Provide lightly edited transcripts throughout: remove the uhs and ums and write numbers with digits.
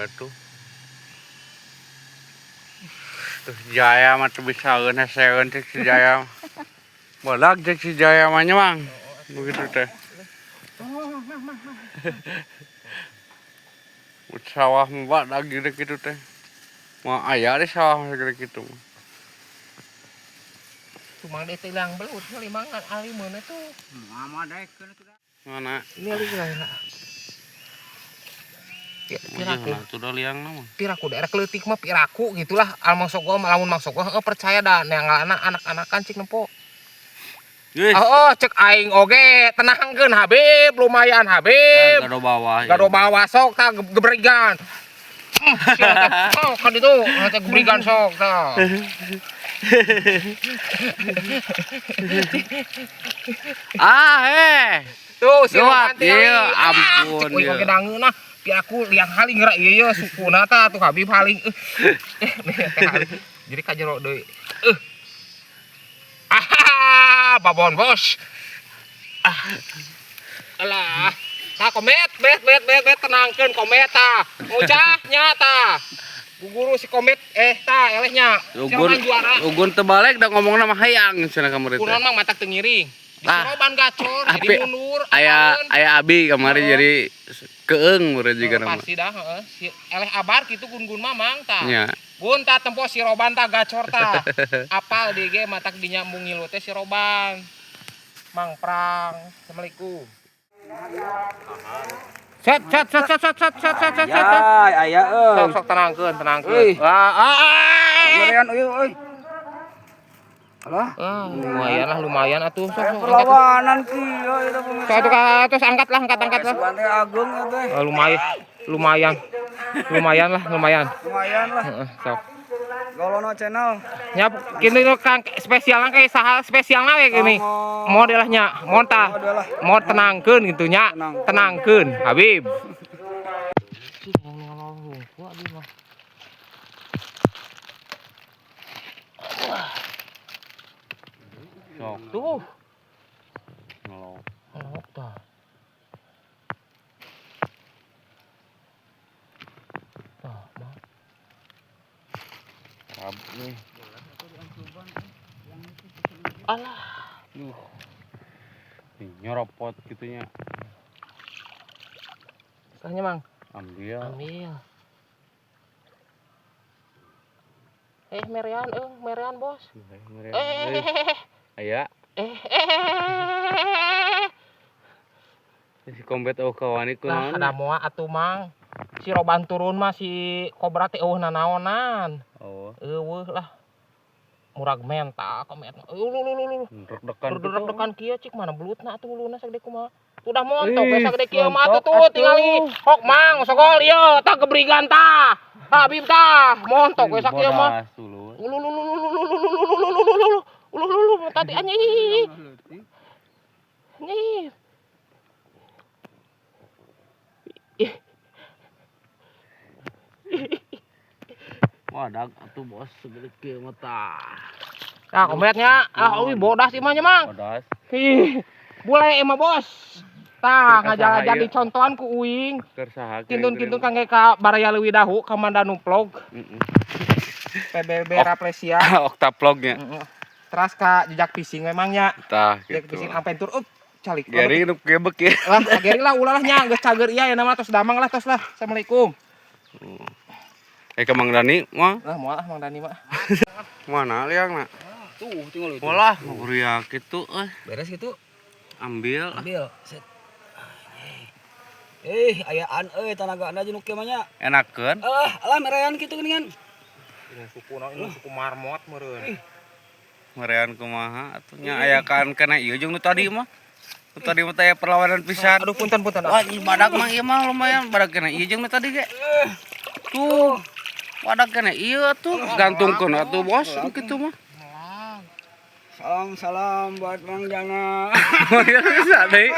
Wae tuh. Tuh Jaya mah teu bisaeun heseeun cek si Jaya. Badag cek si Jaya mah nya, Mang. Begitu teh. Sawah mah badag gede kitu teh. Mah aya di sawah mah segede kitu mah. Tuh Mang teh ilang belut limangan ali meuna tuh. Mama daekeun atuh da. Mana? Ini ali lah. Ya, piraku. Tuh liang mah. Piraku daerah keleutik mah piraku gitulah. Al mangsogo lamun mangsogo heueuh percaya da neangalana anak-anakan cik nempo. Oh, cek aing oge tenangkeun Habib, lumayan Habib. Gado bawah. Gado bawah sok tah gebrigan. Oh, kan itu teh gebrigan sok tah. Ah, eh. Tuh, si Lewat, iya, ampun. Cek oge dangeuna. Piraku liang haling geura ieu ye sukuna tah tuh Habib haling. Teh haling. Jadi ka jero deui. Ah, babon bos. Ah. Alah. Tah komet, bet bet bet bet tenangkeun komet tah. Ngucah nya tah. Guru si komet tah elehnya. Ugun ugun teu balik da ngomongna mah hayang cenah kamari teh. Kunaon Mang matak teu ngiring. Disuroban gacor jadi mundur. Aya aya abi kamari jadi keung meureun jiga nama. Pasti dah heeh. Si eleh abar kitu gun-gun mah Mang tah. Nya. Gun tah tempo si roban tah gacor tah. Apal di ge matak dinyambung ngilu teh si roban. Mang Prang. Assalamualaikum. Set set set set set set set set set. Ya, aya euy. Sok sok tenangkeun, tenangkeun. Ah, Lumayan euy euy. Alah. Ah, lumayan lah, lumayan atuh. Sok sok perlawanan kieu eta pemirsa. Sok atuh terus angkat lah, angkat angkat lah. Sugan teh ageung ieu teh. Lumayan, lumayan. Lumayan lah, lumayan. Lumayan lah. Heeh, sok. Golono channel. Nya kini kang spesialna kayak saha spesialna we gini. Modelnya, mon tah. Mau tenangkeun gitu nya. Tenangkeun, Habib. Sok. Tuh. Ngelok. Ngelok tah. Tah, mah. Rab nih. Alah. Duh. Nih, nyoropot gitunya. Tanya, Mang. Ambil. Ambil. Merian, merian, Bos. Merian. Aya. Si kombet eueuh kawani kunaon? Nah, ada moa atuh, Mang. Si roban turun mah si kobra teh eueuh nanaonan. Oh. Eueuh lah. Murag mental komet. Ulu. Rek-rekan kitu. Kieu cik mana belutna atuh uluna sagede kumaha. Udah montok we sagede kieu mah atuh tuh tingali. Hok Mang sogol ieu tah gebrigan tah. Habib tah montok we sakieu mah. Ulu ulu ulu ulu ulu ulu ulu ulu tadi anjing. Anjing. Wadah atuh bos segede kieu mah tah. Nah, kometnya ah euy bodas ieu mah nya Mang. Bodas. Ih, bule emang bos. Tah ngajar-ngajar dicontohan ku uing. Kintun-kintun kangge ka Baraya Leuwi Dahu ka Mandanu Vlog. PBB Raplesia. Oktaplognya. Teras ka jejak fishing memang nya. Tah gitu. Jejak fishing adventure up calik. Geri nu gebek ya. Lah, Geri lah ulah lah nya geus cager ieu aya nama tos damang lah tos lah. Assalamualaikum. Ke Mang Dani mah. Lah moal ah Mang Dani mah. Mana liangna? Tuh tinggal itu. Molah nguriak kitu euy. Beres gitu. Ambil. Ambil. Set. Ayaan euy tanagana jeung nu kieu mah nya. Enakeun. Ah, alah merean kitu geuningan. Ini suku naon ini suku marmot meureun. Merean kumaha atuh nya aya kan kana ieu jeung nu tadi mah. Nu tadi mah teh perlawanan pisan. Aduh punten punten. Wah, ieu badak mah ieu mah lumayan badak kana ieu jeung nu tadi ge. Tuh. Badak kana ieu atuh gantungkeun atuh bos kitu mah. Salam salam buat Mang Jana. Bisa deui.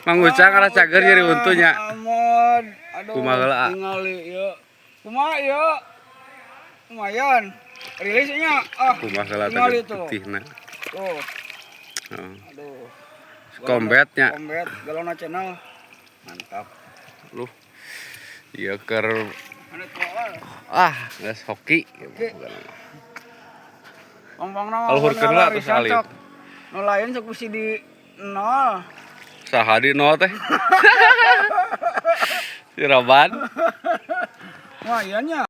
Mang Ucang arah cager jadi untunya. Amod. Aduh. Kumaha heula? Tingali ieu. Kumaha ieu? Lumayan. Rilis nya. Ah. Kumaha heula teh putihna. Tuh. Heeh. Aduh. Kombetnya. Kombet Galona channel. Mantap. Luh. Ieu keur 100 power. Ah, geus hoki. Pongpongna mah Kaluhurkeun lah atuh larisan salib. sok. Nu lain sok bisi di nol. Saha di nol teh? Si Roban. Lumayan nya.